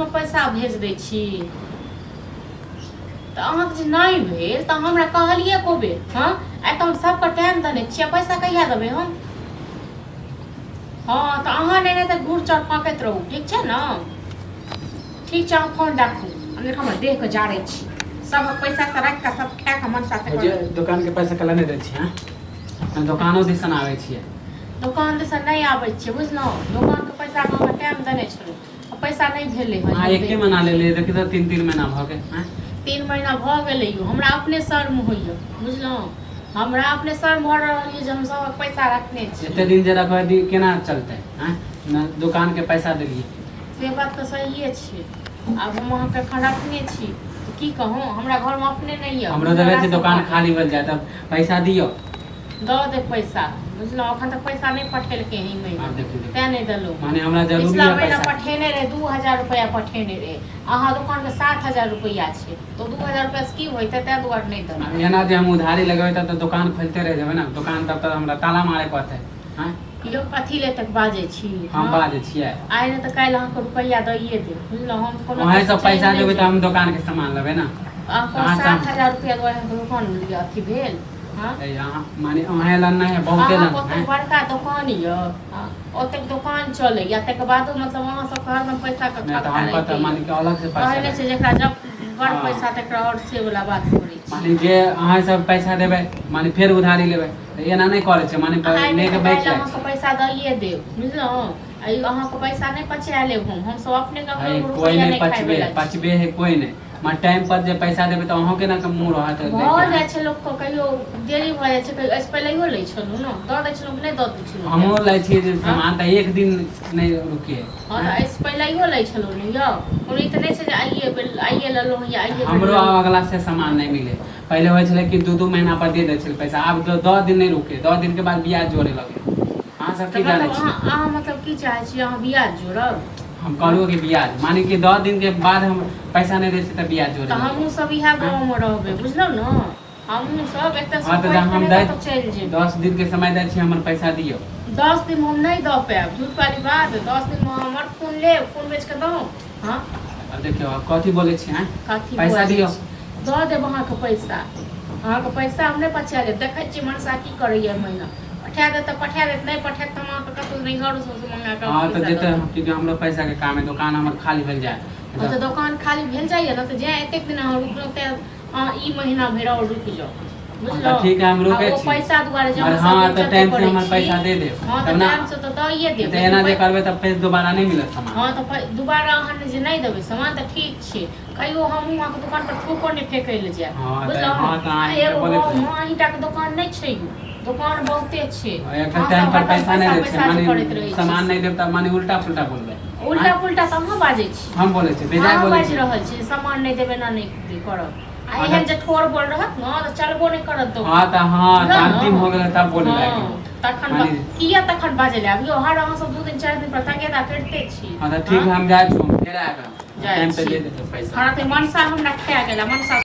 दिनमे पैसा भेज दै छी। तऽ अहाँके जे नहि भेल तऽ हमरा कहलियै एको बेर? हँ, आइ तऽ हम सबके टाइम देने छियै। पैसा कहिया देबै हम? हँ, तऽ अहाँ नहि तऽ गुड़ चाउर फाँकैत रहू। ठीक छै ने? ठीक छै, अहाँ फोन राखू। हम हमर देहके जारै छी। सबक पैसा से राखि कऽ सब खाए कऽ मनसा। जे दोकानके पैसा कला नहि दै छी? हँ, दोकानो दिसन आबै छियै? दोकान दिसन नहि आबै छियै, बुझलहुँ? दोकानके पैसा अहाँके टाइम देने छलहुँ, पैसा नहि भेलै हँ। अहाँ एके महीना लेलियै, देखियौ तऽ 3-3 महीना भऽ गेल। 3 महीना भऽ गेलै यौ। हमरा अपने शर्म होइए, बुझलहुँ? हमरा अपने शर्म भऽ रहल यऽ जे हम सबक पैसा रखने छी। एते दिन जे रखबै दी केना चलतै? आँय, ने दोकानके पैसा देलियै। से बात तऽ सहिए छै। आब हम अहाँके एखन रखने छी तऽ की कहूँ, हमरा घरमे अपने नहि यऽ। हमरो देखै छी दोकान खाली भेल जाय तब पैसा दियौ। दऽ देब पैसा, बुझलहुँ? एखन तक पैसा नहि पठेलकै हँ ई महीना। आब देखियौ, देखियौ। तेँ नहि देलहुँ। माने हमरा जरूरी पिछला है महीना पैसा। पठेने रहै, 2000 रुपैआ पठेने रहै। अहाँ दोकानके 7000 रुपैआ छै, तऽ 2000 रुपैआसँ की होइतै? ताहि दुआरे नहि देलहुँ। आब एना जे हम उधारी लगेबै तब तऽ दोकान खोलिते रहि जेबै ने। दोकान तब तऽ हमरा ताला मारे पड़तै। आँय? यौ, कथी लए तक बाजै छी? हम बाजै छियै? आइ नहि तऽ काल्हि अहाँके रुपैआ दैए देब, बुझलहुँ? हम कोनो अहें सब पैसा देबै तऽ हम दोकानके सामान लेबै ने। अहाँके अहाँ 7000 रुपैआ दुआरे अहाँके दोकान लिअ अथी भेल? हँ? ए, अहाँ माने अहें लग नहि है, बहुते लग अहाँके ओतेक है। बड़का दोकान यऽ, ओतेक दोकान चलैया, तकर बादो मतलब अहाँ सबके हरदम पैसाके नहि तऽ खगता हम रहिते कतऽ यऽ। माने कि अलग से पैसा कहै नहि लेबै। छै, जेकरा जब बड़ पैसा तकरा आओर से वला बात करै छी। माने जे अहाँ सब पैसा देबै, माने फेर उधारी लेबै, तऽ एना नहि करै छै। माने आइ नहि लेके तऽ बैठ काल्हि जाइ अहाँके छै। पैसा दैए देब, बुझलहुँ? आ ई अहाँके पैसा नहि पचा लेब हम। हमसब अपने है ककरो कोइ रुपैआ नहि नहि खाय पचबे वला छी। पचबे है कोइ नहि। माने टाइम पर जे पैसा देबै तऽ अहूँके ने मुँह रहत भऽ लैके। जाइ छै लोकके, कहियो देरी भऽ जाइ छै। कहियो एहिसँ पहिलैयो लै छलहुँ ने, दऽ दै छलहुँ कि नहि दऽ दै छलहुँ? हमहूँ लै छियै जे सामान तऽ एक दिन नहि रुके। हँ, तऽ एहिसँ पहिलैयो लै छलहुँ ने यौ। कोनो ई तऽ नहि छै जे आइए आइए लेलहुँ या आइए हमरो लेलहुँ। आब अगला से सामान नहि मिले। पहिले होइ छलै कि 2-2 महीना पर दे दै छलै पैसा, आब 10 दिन नहि रुके, 10 दिन के बाद ब्याज जोड़े लगे। अहाँ सब तऽ की जानै मतलब छी? अहाँ अहाँ मतलब की चाहै छी? अहाँ ब्याज जोड़ब? हम कहलहुँ कि ब्याज, माने कि 10 दिन के बाद हम पैसा नहि दै छियै तऽ ब्याज जोड़े तऽ लगे। हमहूँ सब इएह गाँवमे रहबै, बुझलहुँ ने? हमहूँ सब एतऽ हँ, तऽ हम दै चलि जेबै। 10 दिन के समय दै छी, हमर पैसा दियौ। 10 दिनमे हम नहि दऽ पायब, झूठ वाली बात। 10 दिनमे हमर खून लेब, खून बेच कऽ दऊ? हँ? आब देखियौ, आब कथी बोलै छी? आँय? कथी पैसा बजै दियौ। छी? दऽ देब अहाँके पैसा। अहाँके पैसा हम नहि पचा लेब। देखै छियै मनसा की करैया। महीना पठा देत तऽ पठा देत, नहि पठायत तऽ हम अहाँके कतहु नैहरो सबसँ मंगा कऽ हँ, तऽ पैसा दऽ जेतै देब। क्योंकि हमरो पैसा के काम है, दोकान हमर खाली भेल जाय। हँ, तऽ दोकान खाली भेल जाइए ने, तऽ जेँ एतेक दिन अहाँ रुकलहुँ तेँ अहाँ ई महीना भरि आओर रुकि जाउ, हँ, तऽ बुझलहुँ? ठीक है, हम आ रुकै ओ छी। पैसा दुआरे जे मगर अहाँ हँ, सब तऽ बेइज्जती टाइम से करै हमर छी। पैसा दे देब हँ, तब तऽ ने। टाइमसँ तऽ दइए नहि देब, तऽ लेकिन एना जे करबै तऽ फेर दोबारा नहि मिलत सामान। हँ, तऽ दोबारा अहाँ जे नहि देबै सामान तऽ ठीक छै, कहियो हमहूँ अहाँके दोकान पर थूको नहि फेकै लए जायब। हँ, तऽ बुझलहुँ? हँ, तऽ आ अहाँ हिनका एगो बोलैत रहू। गाँवमे अहीँटाके दोकान नहि छै यौ, दोकान बहुते छै। एक अहाँ टाइम सब पर हरदम पैसा नहि पैसा दै छै पैसा जे माने करैत रहै छी सामान से। नहि देब तऽ माने उल्टा पुल्टा बोलबै। उल्टा आँय? पुल्टा तऽ अहाँ बाजै छी। हम बोलै छी? बेजाय अहाँ बोलै बाजि छी? रहल छी, सामान नहि देबै, एना नहि करब। आ हँ, एहन तऽ जे ठोर बोल रहत ने तऽ चलबो नहि करत हँ, दोकान। तऽ हँ, तऽ बुझलहुँ अंतिम हो ने? गेलै तब बोले हँ, लागि। तखन माने किया तखन बाजै लए आबियौ? हर अहाँ सब 2 दिन 4 दिन पर तगेदा करिते छी। हँ, तऽ ठीक हँ। है, हम जाइ छी, हम फेर आयब। जाइ टाइम पे छी। दे देबै पैसा। हँ, तऽ मनसा हमरा खा गेला मनसा।